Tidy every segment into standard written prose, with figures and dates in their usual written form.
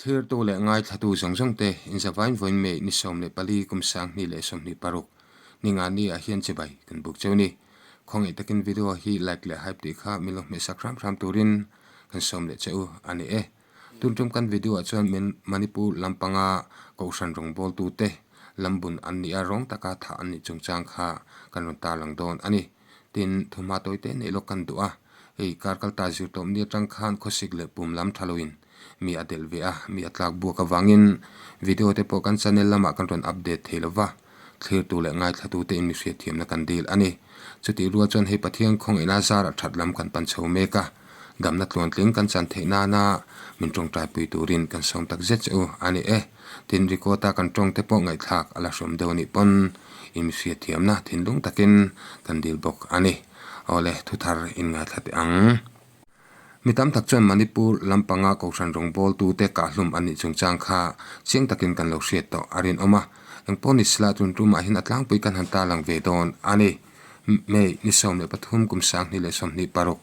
Thlirtu leh ngaithlatu zawng zawng te inzavain vawiin May ni 14 kum 2026 ni nga ni ah hian chibai kan buk cheu ni. Khawngaih takin video hi like leh hype tih kha min lo hmehsak hram hram turin kan sawm leh che u a ni e. Tun tum kan video ah chuan min Manipur lampanga Kohhran rawngbawltu te lambun an nih a rawng taka thah an nih chungchang kha kan rawn tarlang dawn a ni. Tin, thawmhma tawite neih lawk kan duh a, hei kar kal ta zir tawp ni atang khan khawsik leh pum lam tha loin mi a delh ve a, mi a tlak buak avangin video te pawh kan channel lamah kan rawn update thei lova, thlirtu leh ngaithlatu te in mi hriatthiamna kan dil a ni. Chutih rual chuan hei Pathian khawngaihna zarah that lam kan pan chho mek a, damna tluantling kan chan theih nana min tawngtaipui turin kan sawm tak zet che u a ni e. Tin, record a kan tawng te pawh ngaihthlak a la hrawm deuh a nih pawn in mi hriatthiamna thinlung takin kan dil bawk a ni. Awle, thuthar in ngaithla teh ang. Mi tam tak chuan Manipur lampanga Kohhran rawngbawltute kahhlum an nih chungchang kha chiang takin kan lo hriat tawh a rinawm a. Engpawh ni sila tun tumah hian a tlangpui kan han tarlang ve dawn a ni. May ni 13 kum 2026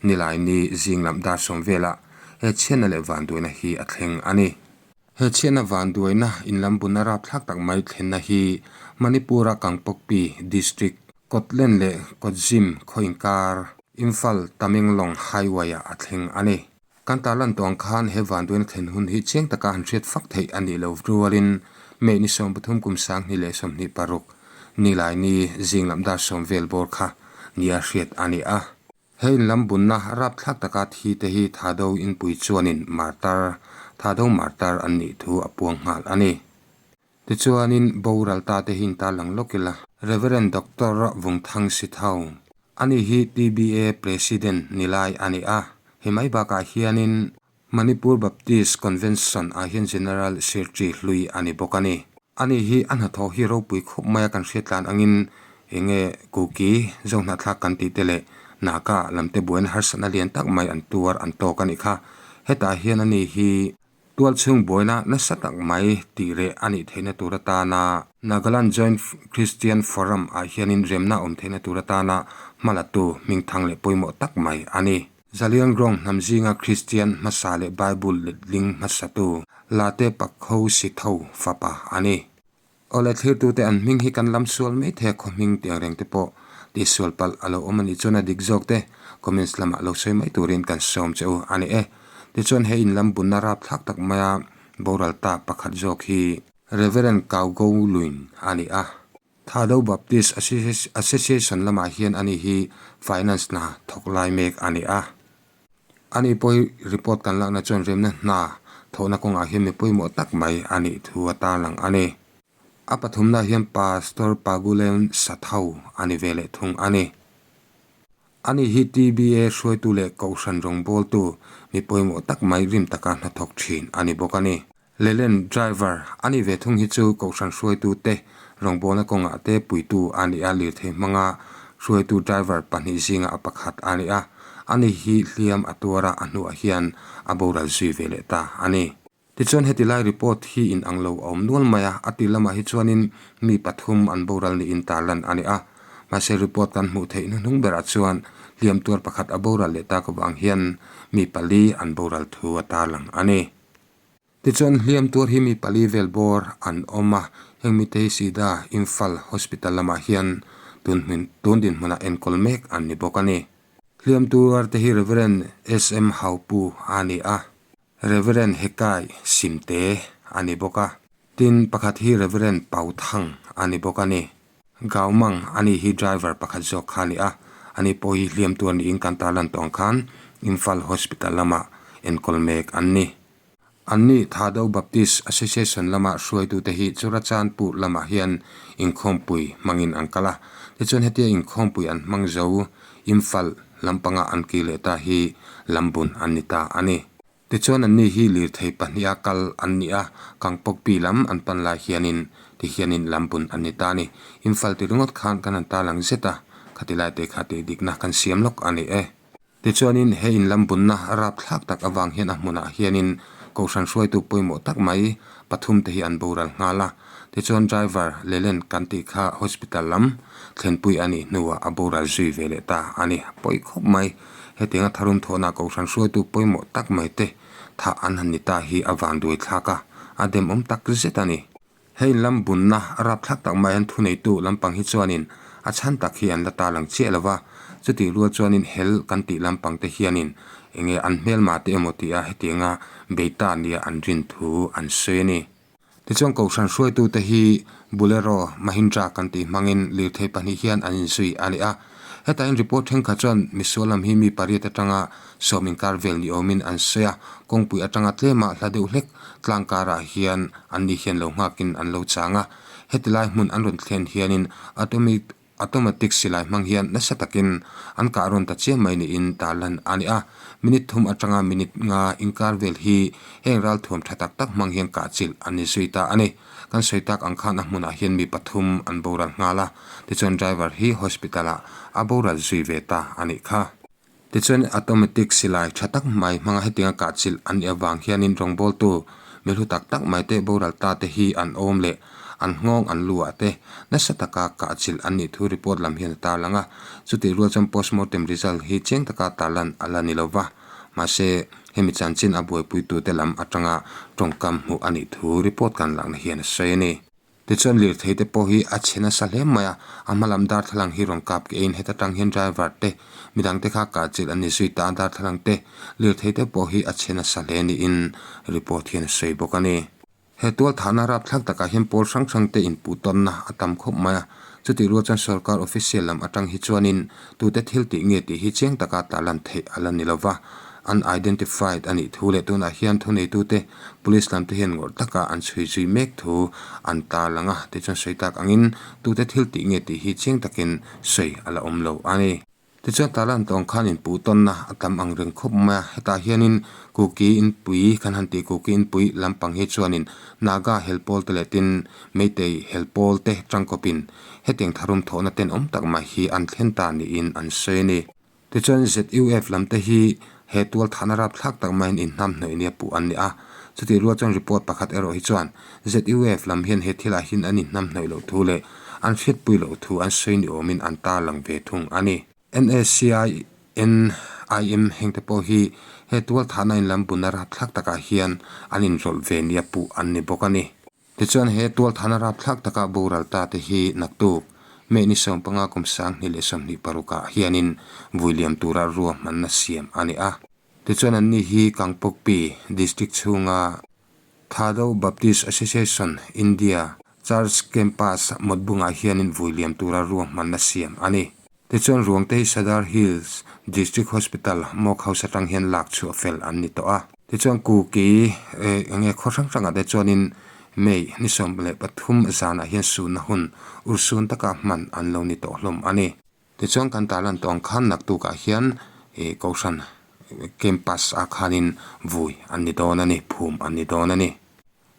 nilai ni zing lam dar sawm velah he chhiatna leh vanduaina hi a thleng a ni. He chhiatna vanduaina inlambunna rapthlak tak mai thlenna hi Manipur-a Kangpokpi District, Kotlen leh Kotjim khaw inkar Imphal Tamenglong Highway-ah a thleng a ni. Kan tarlan tawh ang khan he vanduaina thlen hun hi chiang taka han hriat fak theih a nih loh rualin May ni 13 kum 2026 nilai ni zing lam dar sawm vel bawr kha nia hriat a ni a. He inlam bunna rapthlak taka thi te hi Thado inpui chuanin martar, Thado martar an nih thu a puang nghal a ni. Tichuanin boral ta te hi intarlang lawk ila. Reverend Doctor Vungthang Sithau, ani hi TBA President ni lai a ni a, hei mai bakah hianin Manipur Baptist Convention ah hian General Secretary hlui a ni bawk a ni. Ani hi a hnathawh hi ropui khawp mai a kan hriatlan angin enge Kuki zo hnahthlak kan tih te leh Naga lam te buaina harsatna lian tak mai an tuar an tawk a nih kha. Hetah hian ani hi tualchhung buaina nasa tak mai tih reh a nih theihna tur atana Nagaland Joint Christian Forum ah hianin remna awm theihna tur atana hmalatu hmingthang leh pawimawh tak mai a ni. Zaliangrong hnam zinga Kristian hmasa leh Bible letling hmasatu Late Pakho Sitho fapa a ni. Awle thlirtute an hming hi kan lam sual mai thei a, khaw hming tih ang reng te pawh tihsual palh a lo awm a nih chuan a dik zawk te comments lamah lo sawi mai turin kan sawm che u a ni e. Tichuan he inlam bunna rapthlak tak maia boral ta pakhat zawk hi Reverend Kaugo Luin a ni a. Thado Baptist Association lamah hian ani hi Finance hna thawk lai mek a ni a. Ani pawh hi report kan lakna chuan remna hna thawhna kawngah hian mi pawimawh tak mai a nih thu a tarlang a ni. A pathumna hian Pastor Pagulen Sathau a ni ve leh thung a ni. Ani hi TBA hruaitu leh Kohhran rawngbawltu mi pawimawh tak mai rim taka hnathawk thin a ni bawk a ni. Lelen driver a nih ve thung hi chu Kohhran hruaitu te rawngbawlna kawngah te puitu a ni a, lirthei hmanga hruaitu driver pahnih zinga a pakhat a ni a, ani hi hliam a tuar a, a hnuah hian a boral zui ve leh ta a ni. Tichuan heti lai report hi in ang lo a awm nual mai a, a ti lamah hi chuanin mi pathum an boral niin tarlan a ni a, mahse report kan hmuh theih hnuhnung berah chuan hliam tuar pakhat a boral leh tak avang hian mi pali an boral thu a tarlang a ni. Tichuan hliam tuar hi mi pali vel bawr an awm a, heng mite hi Sida Imphal Hospital lamah hian tun hmun tun dinhmunah enkawl mek an ni bawk a ni. Hliam tuar te hi Reverend SM Haupu a ni a, Reverend Hekai Simte a ni bawk a, tin pakhat hi Reverend Pau Thang a ni bawk a ni. Gaumang a ni hi driver pakhat zawk kha a ni a, ani pawh hi hliam tuar niin kan tarlan tawh ang khan Imphal Hospital lamah enkawl mek an ni. Anni Thado Baptist Association lama hruaitute hi Churachandpur lamah hian inkhawmpui hmangin an kal a. Tichuan hetia inkhawmpui an hmang zo Imphal lampanga an kir leh ta hi lambun an ni ta a ni. Tichuan anni hi lirthei pahniha kal an ni a, Kangpokpi lam an pan lai hianin tihianin lambun an ni ta a ni. Imphal ti ringawt khan kan han tarlang zet a, khati lai te kha tih dikna kan siam lawk a ni e. Tichuanin he inlam bunna rapthlak tak avang hian a hmunah hianin Kohhran hruaitu pawimawh tak mai pathum te hi an boral nghal a. Tichuan driver Lelen kan tih kha hospital lam thlenpui a nih hnuah a boral zui ve leh ta a ni. Pawi khawp mai. Hetianga tharum thawhna Kohhran hruaitu pawimawh tak mai te Thah an han ni ta hi a vanduai thlak a, a demawm tak zet a ni. Hei lam bunna a rapthlak tak mai hian thuneitu lampang hi chuanin a chhan tak hi an la ta lang chiah lo va, chutih rual chuanin hel kan tih lampang te hianin enge an hmelma te emaw tia hetianga bei ta nia an rin thu an sawi a ni. Tichuan Kohhran hruaitute hi Bolero, Mahindra kan tih hmangin lirthei pahnih hian an inzui a ni a. Hetah hian report thenkhat chuan misual lam hi mi pariat atanga sawm inkar vel ni awmin an sawi a, kawngpui atanga tlema hla deuh hlek tlang karah hian an ni hian lo nghakin an lo chang a. Heti lai hmun an rawn thlen hianin atomic Automatic silai hmang hian nasa takin an kah rawn ta chiam mai niin tarlan a ni a. Minute thum atanga minute nga inkar vel hi heng ralthuam tha tak tak hmang hian kah chilh an ni zui ta a ni. Kan sawi tak ang khan a hmunah hian mi pathum an boral nghal a, tichuan driver hi hospital ah a boral zui ve ta a nih kha. Tichuan automatic silai tha tak mai hmanga hetianga kah chilh an nih avang hianin rawngbawltu mi hlu tak tak mai te boral ta te hi an awm leh an nghawng an lu ah te nasa taka kah chilh an nih thu report lam hian a tarlang a. Chutih rual chuan postmortem result hi chiang taka tarlan a la ni lo va, mahse hemi chanchin a buaipuitute lam atanga tawngkam hmuh a nih thu report kan lakna hian a sawi a ni. Tichuan lirthei te pawh hi a chhe nasa hle mai a, a hma lam darthlalang hi rawn kap ke in heta tang hian driver te midang te kha kah chilh an ni zui ta a, darthlalang te lirthei te pawh hi a chhe nasa hle niin report hian a sawi bawk a ni. He tual thahna rapthlak takah hian pawl hrang hrang te inpuh tawnna a tam khawp mai a, chutih rual chuan sorkar official lam atang hi chuanin tute thil tih nge tih hi chiang taka tarlan theih a la ni lova, Unidentified a nih thu leh tunah hian thuneitute Police lam te hian ngawrh taka an chhui zui mek thu an tarlang a, tichuan sawi tak angin tute thil tih nge tih hi chiang takin sawi a la awm lo a ni. Tichuan tarlan tawng khan inpuh tawnna a tam ang reng khawp mai a, hetah hianin Kuki inpui kan han tih Kuki inpui lampang hi chuanin Naga hel pawl te leh tin Meitei hel pawl te tangkawpin hetiang tharum thawhna tenawm tak mai hi an thlen ta niin an sawi a ni. Tichuan ZUF lam te hi he tual thahna rapthlak tak maiin inhnam hnawih nia puh an ni a. Chutih rual chuan report pakhat erawh hi chuan ZUF lam hian he thilah hian an inhnam hnawih loh thu leh an hriatpui loh thu an sawi ni awmin an tarlang ve thung a ni. NSCIN IM heng te pawh hi he tual thahna inlam bunna rapthlak takah hian an inrawlh ve nia puh an ni bawk a ni. Tichuan he tualthana rapthlak taka boral ta te hi naktuk May ni 15 kum 2026 ah hianin vui liam tura ruahmanna siam a ni a. Tichuan anni hi Kangpokpi District chhunga Thado Baptist Association India Church Campus mawtbungah hianin vui liam tura ruahmanna siam a ni. Tichuan ruangte hi Sadar Hills District Hospital Morgue House atang hian lak chhuah fel an ni tawh a. Tichuan Kuki eng nge khaw hrang hrangah te chuanin May ni 13 zanah hian sunna hun urhsun taka hman an lo ni tawh hlawm a ni. Tichuan kan tarlan tawh ang khan naktukah hian Kohhran Campus ah khanin vui an ni dawn a ni, phum an ni dawn a ni.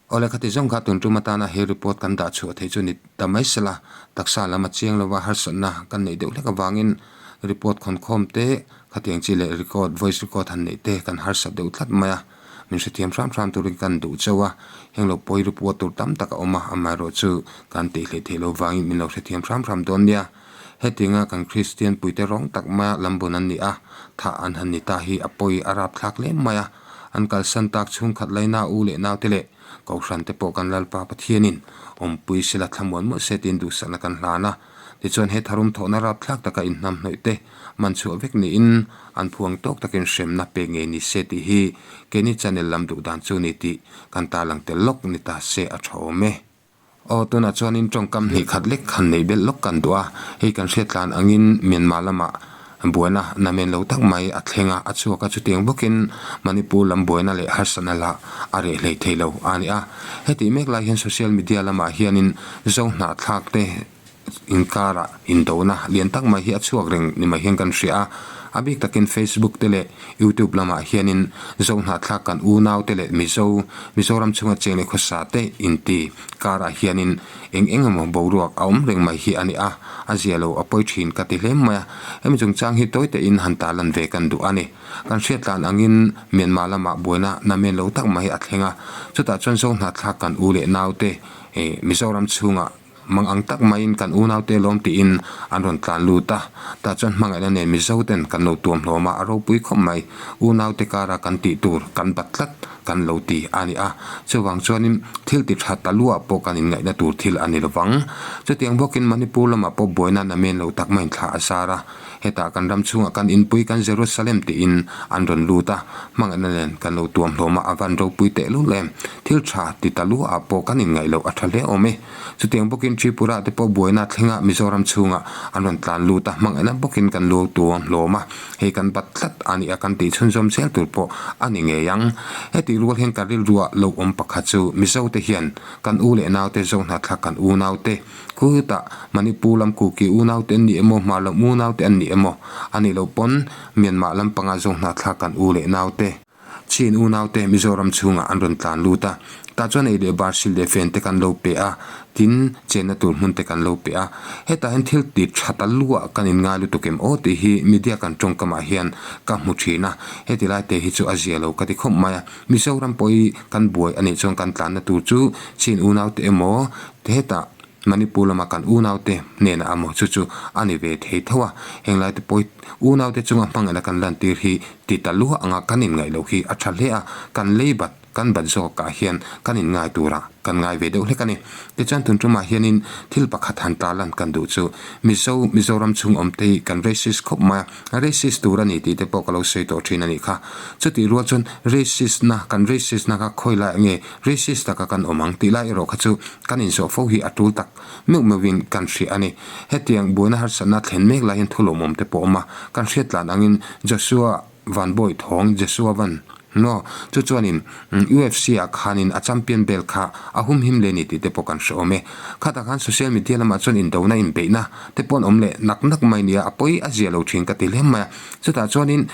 Awle khati zawng kha tun tum atana he report kan dah chhuah theih chu ni ta mai sela, taksa lam a chiang lova harsatna kan neih deuh hlek avangin report khawnkhawm te khatiang chi leh record voice record han neih te kan harsat deuh tlat mai a, min hrethiam hram hram turin kan duh chauh a, heng lo pawi report tur tam tak a awm a, amaherawh chu kan tih hleih theih loh vangin min lo hrethiam hram hram dawn nia. Hetinga kan Kristian puite rawng tak maia lambun an ni a, thah an han ni ta hi a pawi a rapthlak hle mai a. An kalsan tak chhungkhat laina u leh naute leh Kohhran te pawh kan Lalpa Pathianin awmpui sela thlamuan mawlh se tiin duhsakna kan hlan a. Tichuan he tharum thawhna rapthlak taka inhnamhnawih te man chhuah vek niin an phuang tawk takin hremna pek ngei ni se tih hi keini channel lam duh dan chu ni tih kan tarlang tel lawk ni ta se a tha awm e. Aw, tunah chuanin tawngkam hnih khat lek han neih belh lawk kan duh a, hei kan hriat tlan angin Myanmar lamah buaina namen lo tak mai a thleng a, a chhuak a, chutiang bawkin Manipur lam buaina leh harsatna lah a reh hlei thei lo a ni a. Hetih mek lai hian social media lamah hianin Zo hnahthlak te inkarah indona lian tak mai hi a chhuak reng ni mai hian kan hria a, a bik takin Facebook te leh YouTube lamah hianin Zo hnahthlak kan unau te leh Mizo, Mizoram chhunga cheng leh khawsa te inti karah hianin eng eng emaw boruak a awm reng mai hi a ni a, a zia lo a pawi thin ka ti hle mai a, hemi chungchang hi tawi tein han tarlan ve kan duh a ni. Kan hriat tlan angin Myanmar lamah buaina namen lo tak mai a thleng a, chutah chuan Zo hnahthlak kan u leh nau te Mizoram chhungah. Mang ang tak maiin kan unaute lawm tiin an rawn tlan lut a, tah chuan hmangaihna nen Mizo ten kan lo tuam hlawm a, a ropui khawp mai. Unaute kara kan tih tur kan bat tlat kan lo ti a ni a, chuvang chuanin thil ti tha ta luah pawh kan inngaihna tur thil a ni lovang. Chutiang bawkin Manipur lamah pawh buaina na men lo tak maiin thla a zar a, hetah kan ram chhungah kan inpui kan Jerusalem tiin an rawn lut a, hmangaihna nen kan lo tuam hlawm a, a van ropui tehlul em. Thil tha ti ta luah pawh kan inngaih loh a tha hle awm e. Chutiang bawkin Tripura te pawh buaina thlenga Mizoram chhungah an rawn tlan lut a, hmangaihna bawkin kan lu tuam hlawm a, hei kan bat tlat a nih a kan tih chhunzawm zel tur pawh a ni ngei ang. Hetih rual hian ka rilrua lo awm pakhat chu Mizo te hian kan u leh naute Zohnahthlak kan unaute khutah Manipur lam Kuki unaute an ni emaw Hmar lam unaute an ni emaw a nih loh pawn Myanmar lampanga Zohnahthlak kan u leh naute Chin unaute Mizoram chhungah an rawn tlan lut a, tah chuan ei leh bar sil leh fen te kan lo pe a, tin chenna tur hmun te kan lo pe a. Hetah hian thil ti tha ta luah kan inngai lutuk em aw tih hi media kan tawngkamah hian ka hmu thin a, heti lai te hi chu a zia lo ka ti khawp mai a. Mizoram pawh hi kan buai a nih chuan kan tlanna tur chu Chin unaute emaw hetah Manipur lama kan unaute hnenah a maw chu chu a ni ve thei tho a, henglai te pawh hi unaute chunga hmangaihna kan lantir hi ti ta luah anga kan inngaih loh hi a tha hle a, kan lei bat kan bat zawkah hian kan inngai turah kan ngai ve deuh hlek a ni. Tichuan tun tumah hianin thil pakhat han tarlan kan duh chu Mizo Mizoram chhung awm te hi kan racist khawp mai a, racist tur a ni tih te pawh ka lo sawi tawh thin a nih kha. Chutih rual chuan racist na kan racist na kha khawi laiah nge Racist taka kan awm ang tih lai erawh kha chu kan inzawh fo hi a tul tak meuh meuhin kan hria a ni. Hetiang buaina harsatna thlen mek lai hian thu lawmawm te pawh awm a, kan hriat tlan angin Joshua Van Bawi thawng Joshua Van No chu chuanin UFC ah khanin a champion belt kha a humhim leh ni tih te pawh kan hre awm e. Khatah khan social media lamah chuan indona inbeihna te pawh an awm leh nak nak mai nia a pawi a zia lo thin ka ti hle mai a. Chutah chuanin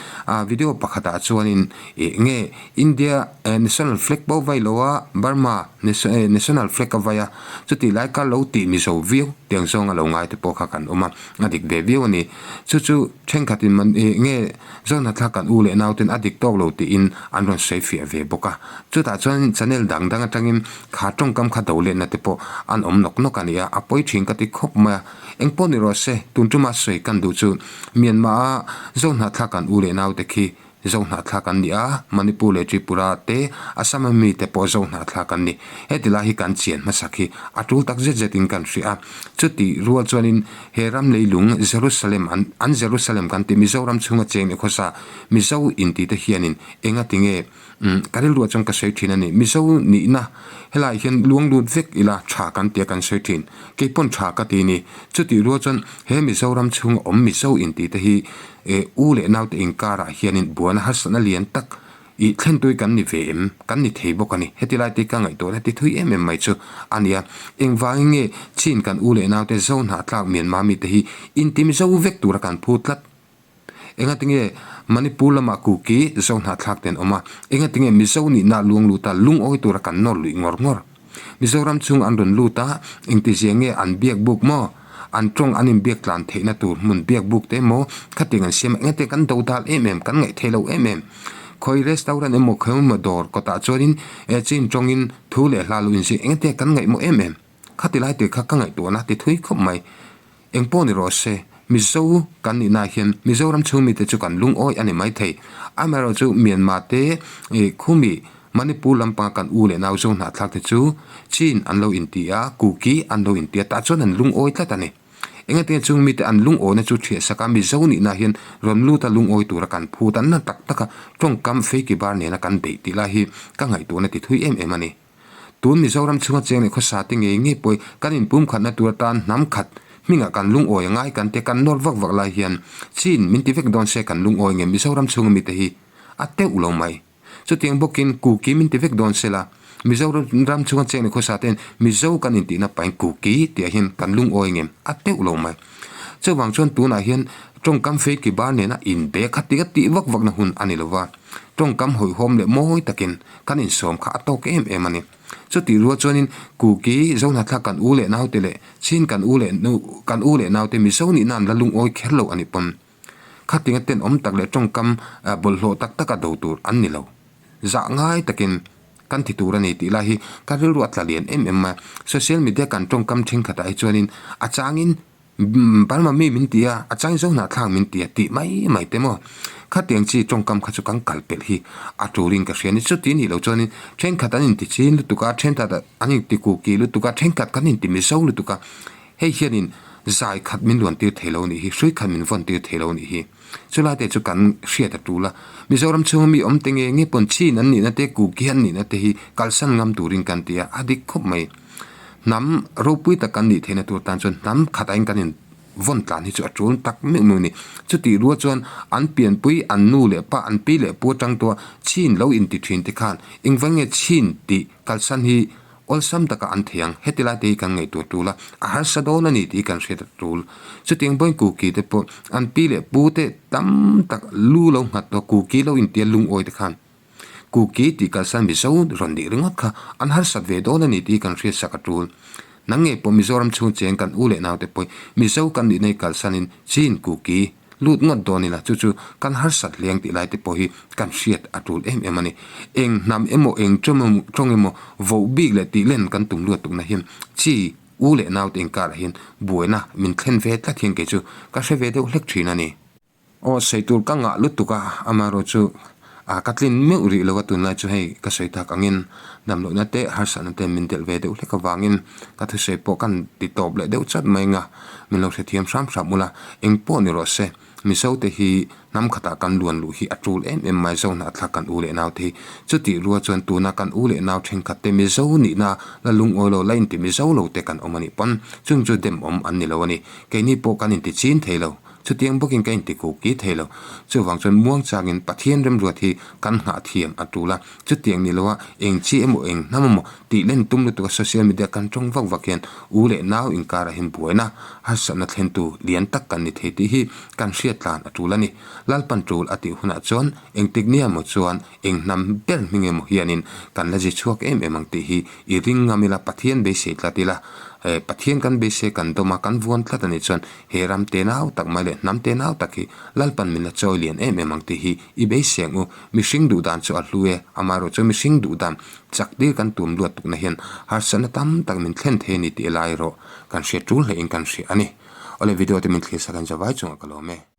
video pakhatah chuanin ih nge India national flag pawh vai lo a, Burma national flag a vai a, chutih lai kar lo tih mizo viau tiang zawng a lo ngai te pawh kha kan awm a, a dik ve viau a ni. Chu chu thenkhatin man ih nge Zohnahthlak kan u leh nauten a dik tawk lo tiin an rawn sawi fiah ve bawk a. Chutah chuan channel dang dang atangin kha tawngkam kha do letna te pawh an awm nawk nawk a ni a, a pawi thin ka ti khawp mai a. Engpawh ni rawh se, tun tuma sawi kan duh chu Myanmar a Zohnahthlak kan u leh naute khi Zohnahthlak an ni a, Manipur leh Tripura te, Assam a mite pawh Zohnahthlak an ni. Heti lai hi kan chian hmasak hi a tul tak zet zetin kan hria a. Chutih rual chuanin he ram leilung Jerusalem an an Jerusalem kan tih Mizoram chhunga cheng leh khawsa Mizo inti te hianin enga tinge umm ka rilruah chuan ka sawi thin a ni. Mizo nihna helaiah hian luang lut vek ila tha kan tia kan sawi thin. Keipawn tha ka ti ni. Chutih rual chuan he Mizoram chhunga awm Mizo inti te hi E u leh naute inkarah hianin buaina harsatna lian tak i thlentui kan ni ve em? Kan ni thei bawk a ni. Heti lai te ka ngaihtuahna ti thui em em mai chu a ni a. Engvangin nge chin kan u leh naute zo hnahtlak Myanmar mite hi intim zo vek tura kan phu tlat? Engati nge Manipur lamah Kuki zo hnahthlak te an awm a? Engati nge Mizo nihna luang luta lungawi tura kan nawr luih ngawr ngawr? Mizoram chhung an rawn lut a, engtizia nge an biak buk maw? An tawng an inbiak tlan theihna tur hmun biak buk te emaw khatiang an siam a, engate kan do dal em em, kan ngaih theih lo em em. Khawi restaurant emaw khawi emaw dawr kawtah chuanin eh chin tawngin thu leh hla lo inzir engate kan ngaih maw em em. Khati lai te kha ka ngaihtuahna ti thui khawp mai. Eng pawh ni rawh se, Mizo kan nihna hian Mizoram chhung mite chu kan lungawi a ni maithei. Amaherawhchu Myanmar te khumi Manipur lampanga kan u leh nau zo hnahthlak te chu Chin an lo inti a, Kuki an lo inti a, tah chuan an lungawi tlat a ni. Engatinge chung mite an lungawina chu thiah sak a, Mizo nihna hian rawn lut a lungawi tura kan phut a, na tak taka tawngkam feiki bar nena kan beih tih lai hi ka ngaihtuahna ti thui em em a ni. Tun Mizoram chhunga cheng leh khawsa te ngei ngei pawh kan inpumkhatna tur atan hnam khat hmingah kan lungawi a ngai kan te kan nawr vak vak lai hian Chin min ti vek dawn se kan lungawi nge Mizoram chhunga mite hi a teuh lo mai. Chutiang bawkin Kuki min ti vek dawn se la Mizoram chhunga cheng leh khawsa ten Mizo kan intihna pahin Kuki tih ah hian kan lungawi nge a teuh lo mai. Chuvang chuan tunah hian tawngkam fei ki bar nena inbe kha ti a tih vak vakna hun a ni lova, tawngkam hawihhawm leh mawi takin kan insawm kha a tawk em em a ni. Chutih rual chuanin Kuki, Zohnahthlak kan u leh naute leh Chin kan u leh nu kan u leh naute Mizo nihna an la lungawi kher lo a ni pawn. Khatinga tenawm tak leh tawngkam bawlhhlawh tak taka do tur an ni lo. Zah ngai takin. kan ti tur a ni tih lai hi ka rilru a tla lian em em mai a. Social media kan tawngkam thenkhatah hi chuanin a changin Burma mi min ti a, a changin Zohnahthlak min ti a tih mai mai te maw. Khatiang chi tawngkam kha chu kan kal pelh hi a turin ka hria a ni. Chuti nih loh chuanin thenkhat an inti chin lutuk a, thenkhat an inti kuki lutuk a, thenkhat kan inti mizo lutuk a. Hei hianin zai khat min luan tir thei lo nih hi, hrui khat min vawn tir thei lo nih hi. Chulai te chu kan hriat a tul a, Mizoram chhunga mi awm te nge nge pawn chin an nihna te, kuki an nihna te hi kalsan ngam turin kan ti a, a dik khawp mai. Hnam ropui tak kan nih theihna tur tan chuan hnam khatah in kan in vawn tlan hi chu a tul tak meuh meuh a ni. Chutih rual chuan an pianpui, an nu leh pa, an pi leh pu atang tawha chin lo inti thin te khan engvang nge chin tih kalsan hi Awlsam taka an thei ang, heti lai te hi kan ngaihtuah tul a, a harsa dawn a ni tih hi kan hriat a tul. Chutiang pawhin Kuki te pawh an pi leh pu te tam tak lu lo nghat tawh Kuki lo intia lungawi te khan Kuki tih kalsan Mizo rawn nih ringawt kha an harsat ve dawn a ni tih hi kan hriat sak a tul. Nang ngei pawh Mizoram chhung cheng kan u leh nau te pawhin Mizo kan nihna hi kalsanin Chin Kuki Lut ngawt dawn ila chu chu kan harsat hleng tih lai te pawh hi kan hriat a tul em em a ni. Eng hnam emaw eng tawng emaw voh bik leh tih len kan tum luat tukna hian chi u leh naute inkarah hian buaina min thlen ve tlat hian kei chu ka hre ve deuh hlek thin a ni. Aw sawi tur ka ngah lutuk a, amaherawh chu a ka tlin meuh rih lo a tunlai chu hei ka sawi tak angin damlohna te harsatna te min delh ve deuh hlek avangin ka thusawi pawh kan ti tawp leh deuh chat mai anga min lo hrethiam hram hram ula engpawh ni rawh se Mizo te hi hnam khatah kan luan luh hi a tul em em mai Zohnahthlak kan u leh nau te hi chutih rual chuan tuna kan u leh nau thenkhat te Mizo nihna la lungawi lo la inti Mizo lo te kan awm a nih pawn chung chu dem awm an ni lo a ni keini pawh kan inti chin thei lo. Chutiang bawkin ka inti kuh ki thei lo. Chuvang chuan muang changin Pathian remruat hi kan nghah thiam a tul a. Chutiang ni loa eng chi emaw eng hnam emaw tih len tum lutuk a social media kan tawng vak vak hian u leh nau inkarah hian buaina harsatna thlentu lian tak kan ni thei tih hi kan hriat tlan a tul a ni. Lalpan tul a tih hunah chuan engtik nia maw chuan eng hnam ber hming emaw hianin kan la zi chhuak em em ang tih hi i ring ngam ila Pathian beisei tlat ila. Pathian kan beisei kan dawm a kan vuan tlat a nih chuan He ram te nau tak mai leh hnam te nau tak hi Lalpan min la chawi lian em em ang tih hi i beisei ang u. Mihring duh dan chu a hlu e, amaherawh chu mihring duh dan chak tir kan tum luat tukna hian harsatna tam tak min thlen thei a ni tih lai erawh kan hriat tul hlein kan hria a ni. Awle video te min thlir sak an zavai chungah ka lawm e.